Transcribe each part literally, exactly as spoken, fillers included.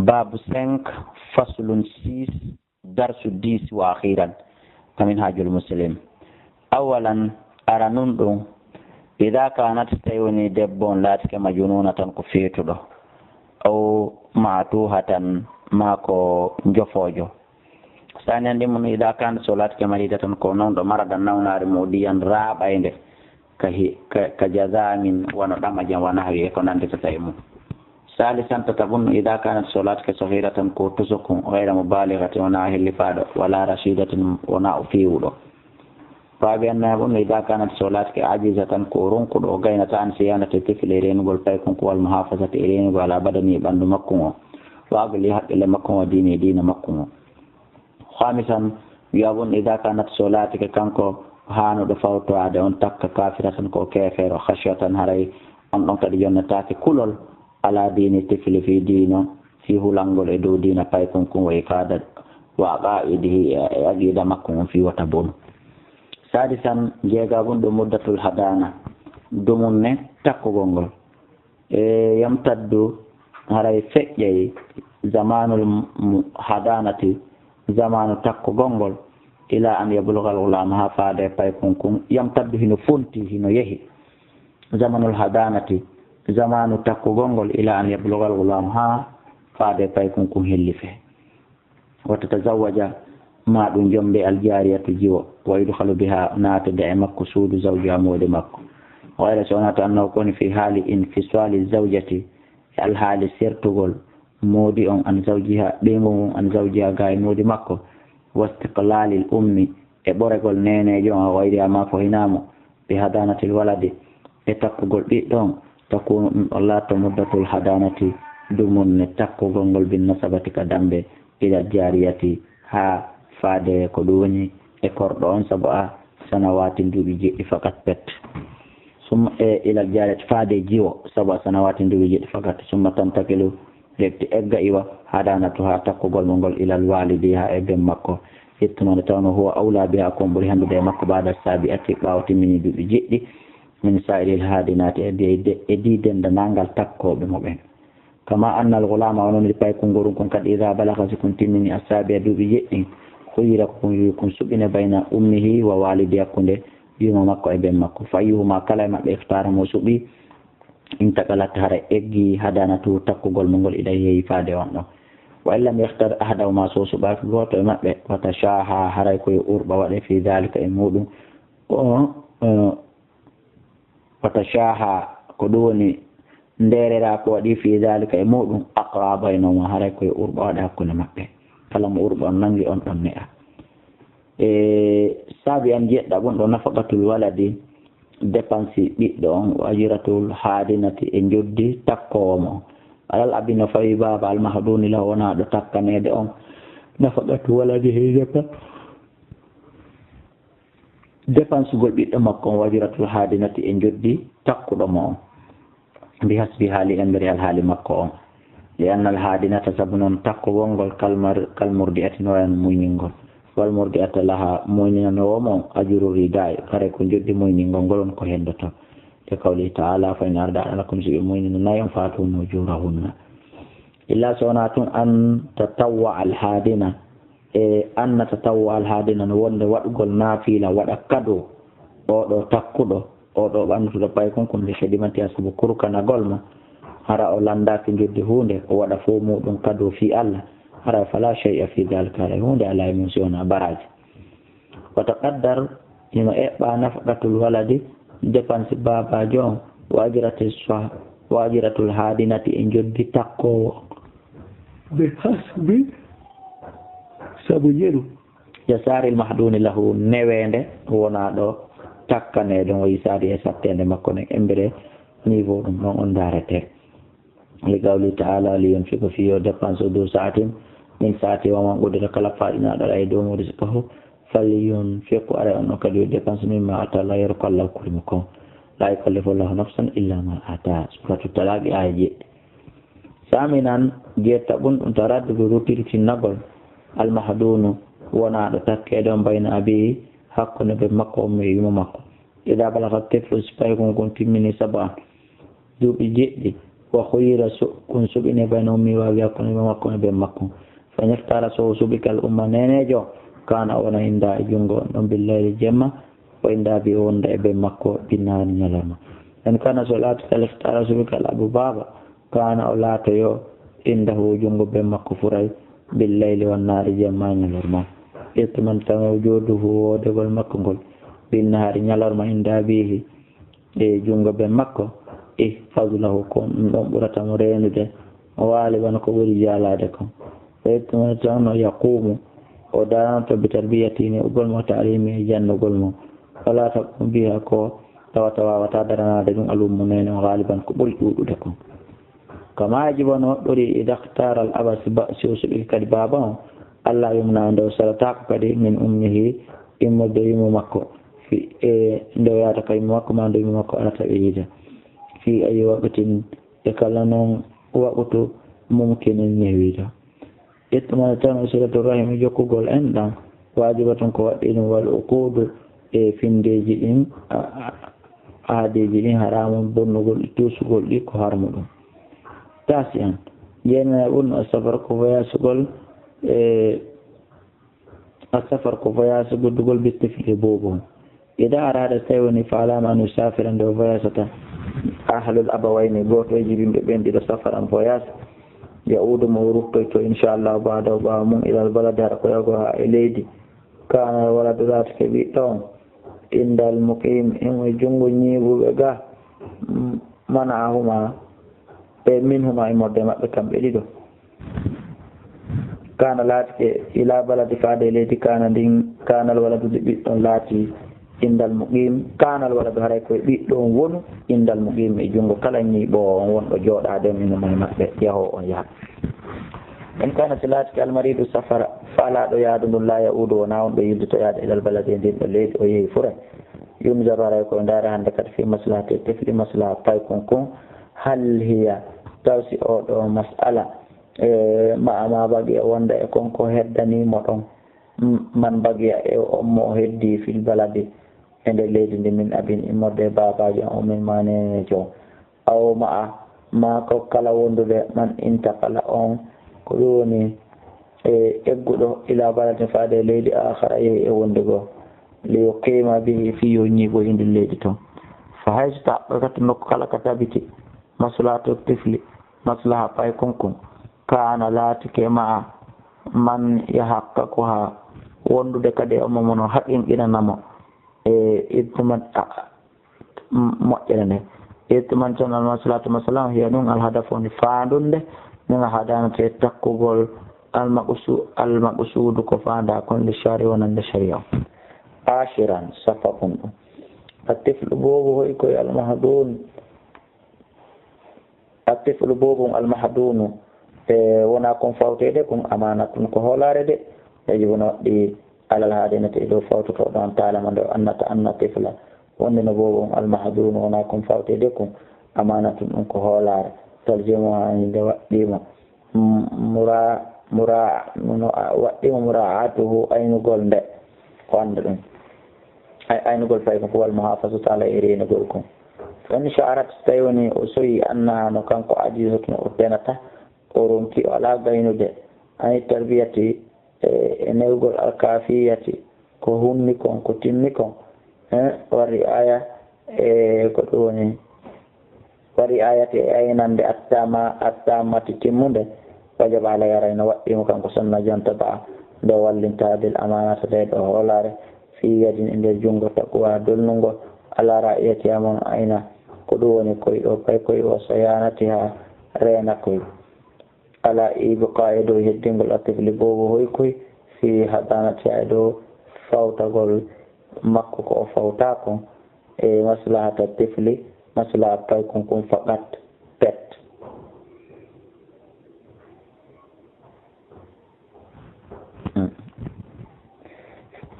Babu cinq, faslun six, darsu dix wa akhiran. Ka Minhajul Muslim. Awalan, aranun ɗum, ida kanat, so tawi woni debbo on laatike majnunatan, ko feetuɗo, aw ma'tuhatan, maa ko njofoojo. Sani an ɗimmun, ida kanat, so laatike maridatan, ko nawɗo maradan, nawnaare mu'diyan, raaɓaynde, ka hi-, ka, ka jazamin, wano ɗamajan, wa nahwi, e ko nannditata e mum. Salisan, tataɓun, ida kanat, so laatike saghiratan, ko tusukun, ghayra mubalighatin, wona hellifaaɗo, wala rashidatin, wona o feewuɗo. Faabi annayaɓun, ida kanat, so laatike ajizatan, ko ronkuɗo, o gaynata an siyanati tifli, e reenugol paykun kun, wal muhafazati, e reenugol ala badani, e ɓanndu makku ngun, wa aqli, haqqille makku ngun, wa diini, e diina makku ngun. Khamisan, wiyaɓun, ida kanat, so laatike kanko haanuɗo fawtowaade on takka, kafiratan, ko keefeero, khashiyatan, haray on ɗon kadi yonnetaake kulol, ala diini tifli, fii diino, fii hulangol e dow diina paykun kun, wa ifada, wa aqaidihi, e, e aqida makko on, fii wota bonu. Sadisan, jeegaɓun ɗo, muddatul hadana, dumunne takkugol ngol. E, yamtaddu, haray feƴƴay, zamanul mu-, hadanati, zamanu takkugol ngol, ila an yablugal gulaam, haa faade paykun kun. Yamtaddu, hino fonti, hino yehi. Zamanul hadanati, zamanu takkugol ngol, ila an yablugal gulaam, haa faade paykun kun hellife. Wa tatazawwaja, ma ɗum jombe, al jariyatu, jiwo, wa yudkhalu biha, naatede e makko suudu, zawjuha, moodi makko. Wa ila, so wonaa to annahu ko woni fi haali infisali zawjati, e alhaali sertugol moodi on an zawjiha, ɓeyngu ngun an zawjiha, ga e moodi makko. Wa istiqlalil ummi, e ɓoregol neeneejo on, wa ghayriha, ma ko hinaa mo, bi hadanatil waladi, e takkugol ɓiɗɗo on, takunu, ɗum ɗon laatoo, muddatul hadanati, dumunne takkugol ngol, bin nasabati, ka dambe, ilal jariyati, haa faade ko ɗum woni e korɗo on, sab'a sanawatin, duuɓi jeɗɗi, fakat, pet. Summa, e, ilal jariyati, faade jiwo, sab'a sanawatin, duuɓi jeɗɗi, fakat. Summa tantakilu, refti egga iwa, hadanatuha, takkugol mo ngol, ilal walidi, haa e ben makko. Ittumani tawno huwa awla biha, ko on ɓuri hanndude e makko, ba'da sabi'ati, ɓaawo timmini duuɓi jeɗɗi, min sa'iril hadinati, e de-, de-, e di dendanangal takkooɓe mo ɓen. Kama annal gulama, wano ni paykun ngorun kun kadi, ida balaga, si kun timmini, asabi'a, duuɓi jeɗɗi, khuyira, ko kun, kun suɓine, bayna ummihi wa walidi, hakkunde yuma makko e ben makko. Fa ayyuhuma, kala e maɓɓe, ikhtara, mo suɓi, intaqalat, haray eggi, hadanatu, takkugol mo ngol, ilayhi, faade on ɗon. Wa in lam yakhtar ahadahuma, so suɓaaki gooto e maɓɓe, fatashaha, haray ko yo urɓa waɗe, fi dhalika, e muɗum. O, o, fatashaha, ko ɗum woni ndeerera ko waɗi, fi dhalika, e muɗum, aqra baynahuma, haray ko yo urɓa waɗe hakkunde maɓɓe. Kala mo urɓa on nangi, on ɗon ne'a. E saabi an jeɗɗa ɓun ɗo, nafaqatul waladi, dépense ɓiɗɗo on, wa ajratul hadinati, e njoddi takkoowo mo. Alal abi, no fawi baaba, al mahduni lahu, wonaa ɗo takkaneede on, nafaqatu waladihi, dépense, dépense gol ɓiɗɗo makko on, wa ajratul hadinati, e njoddi takkuɗo mo on. Bi hasbi haali, embere alhaali makko on. Li anna al hadinata, sabu non takkugol ngol, kal mar-, kal murdi'ati, no wayno muyningol. Wal murdi'ata laha, muyninanoowo mo on, ajuru rida'i, kare ko njoddi muyningol ngol on ko hendoto. Li qawlihi ta'ala, fa in arda'na lakum, si ɓe muyninaay on, fa atuhunna ujurahunna. Illa so wonaa tun, an tatawwa al hadina, e anna tatawwa al hadina, no wonde waɗugol naafila, waɗa kado, oo ɗo takkuɗo, oo ɗo ɓannutuɗo paykun kun, li khidmatiha, sabu kurkanagol mo, hara o lanndaaki njoddi huunde, o waɗa fow muɗum kado fii Allah, hara fala shay'a fi dhalika, haray huunde alaa e mum si wonaa baraaji. Wa taqaddar, hino eɓɓa nafaqatul waladi, dépense baabaajo on, wa ajrati sah-, wa ajratul hadinati, e njoddi takkoowo. Bi hasbi, sabu yeru. Yasaril mahduni lahu, neweende wonaa ɗo takkaneede, o yisaade e satteende makko nden, embere niveau ɗum ɗon on ndaarete. Li qawli ta'ala, li yunfiqu, fii yo dépense, du sa'atin, min sa'ati, wa man qudira, kala faaɗinaaɗo, alayhi, dow mum, rizquhu, falyunfiq, aray on ɗon kadi yo dépense, mimma ataahu Allah, yeru ko Allah okkude mo kon. La yukallifu Allahu nafsan illa ma ataaha. Suratu Talaqi, aaya jeɗɗi. Saminan, jeettaɓun ɗum, taraddudu, ruttitinnagol, al mahdunu, wonaa ɗo takkeede on, bayna abihi, hakkunde ben makko on e yuma makko. Ida balaga tiflu, si paykun kun timmini, sab'an, duuɓi jeɗɗi, وخير su-, kun suɓine بين أمه وأبيه hakkunde ɓe makko e ɓe makko. فإن اختار so o suɓike الأم neeneejo, كان o wona inda e junngo on ɗon بالليل jemma, وإن أبيه o wonda e ɓe makko بالنهار ñalorma. فإن كان so laati قد اختار suɓike الأب baaba, كان o laatoyo indahu junngo ɓe makko furay بالليل والنهار jemma e ñalorma. اطمأننت وجوده woodegol makko ngol بالنهار ñalorma عند أبيه e junngo ɓe makko, احفظ له ko ɗum ɗon ɓurata mo reenude, غالبا ko ɓuri jaalaade kon. فيطمئن tan o يقوم, o daranoto بتربيته ne'ugol mo, تعليمه e jannugol mo. ولا تقوم به ko tawata waawataa daranaade ɗum الأم neene on غالبا ko ɓuri ɗuuɗude kon. كما يجب no moƴƴiri إذا اختار الأب si ba-, si o suɓike kadi baaba on, ألا يمنع nde o sarataako kadi من أمه immorde e yumma makko, fi, e nde o yaata ka yumma makko maa nde yumma makko arata ɓe yiida, في أي وقت e kala non waqtu ممكن newiiɗo. اطمأننت tan صلة الرحم jokkugol enɗan, واجبة ko waɗɗii ɗum, والعقود e finndeeji ɗin, a, a, aadeeji ɗin حرام bonnugol ɗi, tuusugol ɗi ko harmu ɗum. تاسعا jeenayi ɓurno السفر ko voyage gol, e السفر ko voyage guddugol بالطفل e boobo. إذا أراد so tawi woni فعلى من يسافر nde o voyage ta أحد الأبوين gooto e jibinɓe ɓen ɗiɗo سفرا voyage, يعود mo o ruttoyto إن شاء الله بعده ɓaawo mum إلى البلد hara ko yago haa e leydi, كان الولد laatike ɓiɗɗo on عند المقيم himo e junngo ñiiɓuɓe ga, منعهما e منهما immorde e maɓɓe kamɓe ɗiɗo. كان laatike إلى بلد faade e leydi كان ndin, كان الولد nde ɓiɗɗo on laati عند المقيم, كان الولد haray ko e ɓiɗɗo on wonu عند المقيم e junngo kala ñiiɓoowo on wonɗo jooɗaade منهما e maɓɓe, yahoowo on yaha. إن كان si laatike المريض سافر faalaaɗo yaadu ndun لا يعود wonaa on ɗo yiildoto yaade إلى البلد e ndin ɗo leydi o yehi furay, ينظر haray ko e ndaare hannde kadi في مصلحة الطفل maslaha paykun kun, هل هي taw si oo ɗoo mas'ala e مع ما بقي wonda e kon ko heddanii mo ɗon, من بقي e on mo o heddii في البلد e nder leydi ndin من أب immorde e baabaajo أو من maa neeneejo, أو مع ما ko kala wondude من انتقل on ko ɗum woni e egguɗo إلى بلد faade e leydi آخر yehi e wondi goo, ليقيم به fii yo ñiiɓo e ndin leydi ton. فحيث تحققت nokku kala ka tabiti مصلحة الطفل maslaha paykun kun, كان laatike مع من يحققها wondude kadi e on mo no haqinqinana mo e اطمأننت moƴƴere nde. اطمأننت tan المصلحة maslaha هي ɗum الهدف woni faandunde من الحضانة e takkugol المقصو-, المقصود ko faandaa kon للشرع wonande sharia. عاشرا سبب ɗum. الطفل boobo hoy koy المحضون الطفل boobo المحضون e wonaa kon fawteede kon أمانة ko hoolaare de, يجب no waɗɗii على الحاضنة e dow fawtotooɗo on تعلم nde o annata أن الطفل wonde no boobo on المحضون wonaa kon fawteede kon أمانة ɗum ko hoolaare تلزمها nde waɗɗii mo mura-, mura-, no waɗɗii mo مراعاته aynugol nde o annda ɗum. Ay-, aynugol paykun ko والمحافظة عليه e reenugol kon. فإن شعرت so tawi woni o soyi أنها no kanko عاجزة o fenataa, o ronki o alaa gaynude عن التربية e, e ne'ugol الكافية ko hunni kon, ko timmi kon, e, والرعاية e ko ɗum woni والرعاية e aynande التامة, التامة timmunde, وجب عليه haray no waɗɗii mo kanko سن jonta ba nde o wallinta هذه الأمانة nde ɗoo hoolaare في يد e nder junngo تقوى dolnungo على رعايتها mo ayna ko ɗum woni koy o paykoy وصيانتها reena koy. على إبقاء e dow heddingol الطفل boobo hoy koy في حضانتها e dow fawtagol makko ko o fawtaa kon e مصلحة الطفل maslaha paykun kun فقط pet.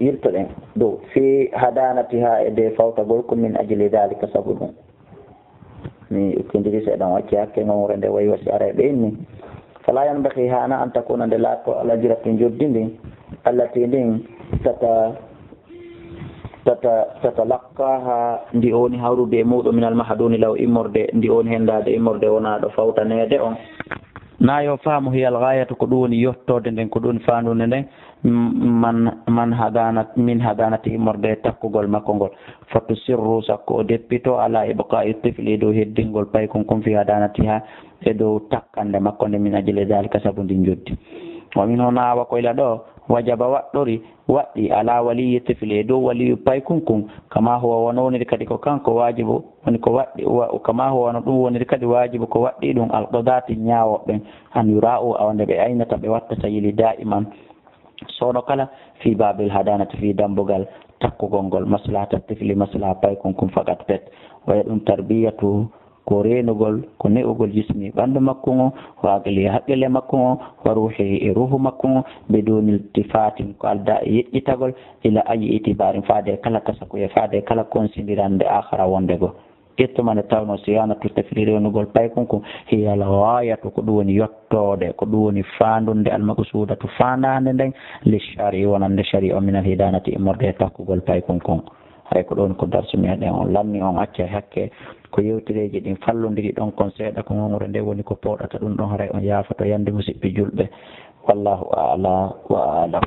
Yiltoɗen dow في حضانتها e dow fawtagol ko من أجل ذلك sabu ɗum. Mi ukkindiri seeɗa on acci hakke ngam wuro nde wayi wasi ara e ɓe inni. فلا ينبغي haana أن تكون nde laato الأجرة njoddi ndin التي ndin تت تتلقاها ndi o woni hawrude e muuɗum من المحضون law immorde ndi o woni henndaade immorde wonaa ɗo fawtaneede on. Na yo faamu hiya الغاية ko ɗum woni yottoode nden ko ɗum woni faandude nden. من هضانة من هضانة immorde e takkugol makko ngol. فتصر sakko o deppito على إبقاء الطفل e dow heddingol paykun kun في هضانتها e dow takkande makko nde من أجل ذلك sabu ndin njoddi. ومن هنا awa ko ila ɗo وجب waɗɗori waɗɗi على ولي الطفل e dow waliyu paykun kun كما هو wano woniri kadi ko kanko waajibu woni ko waɗɗi كما هو wano ɗum woniri kadi waajibu ko waɗɗi ɗum القضاة ñaawooɓe ɓen أن يراعوا awa nde ɓe aynata ɓe watta sayili دائما soono kala في باب الهضانة fii dambugal takkugol ngol مصلحة الطفل maslaha paykun kun فقط pet. وهي ɗum تربيته ko reenugol ko ne'ugol جسمه ɓanndu makko ngon وعقله haqqille makko ngon وروحه e ruuhu makko ngon بدون التفات ko aldaa e yeƴƴitagol إلى أي اعتبار faade e kala tasakuya faade e kala konsindirande آخر wonde goo. Ittuman e tawno صيانة الطفل reenugol paykun kun هي الغاية ko ɗum woni yottoode ko ɗum woni faandunde المقصودة faandaande nden للشارع wonande shari'a من الهضانة immorde e takkugol paykun kun. Hay ko ɗon ko darsu meɗen on lanni on acca hakke ko yewtereeji ɗin fallondiri ɗon kon seeɗa ko ŋoŋre nde woni ko pooɗata ɗum ɗon haray on yaafoto yande musiɓɓe julɓe. Wallahu a'la wa a'lam.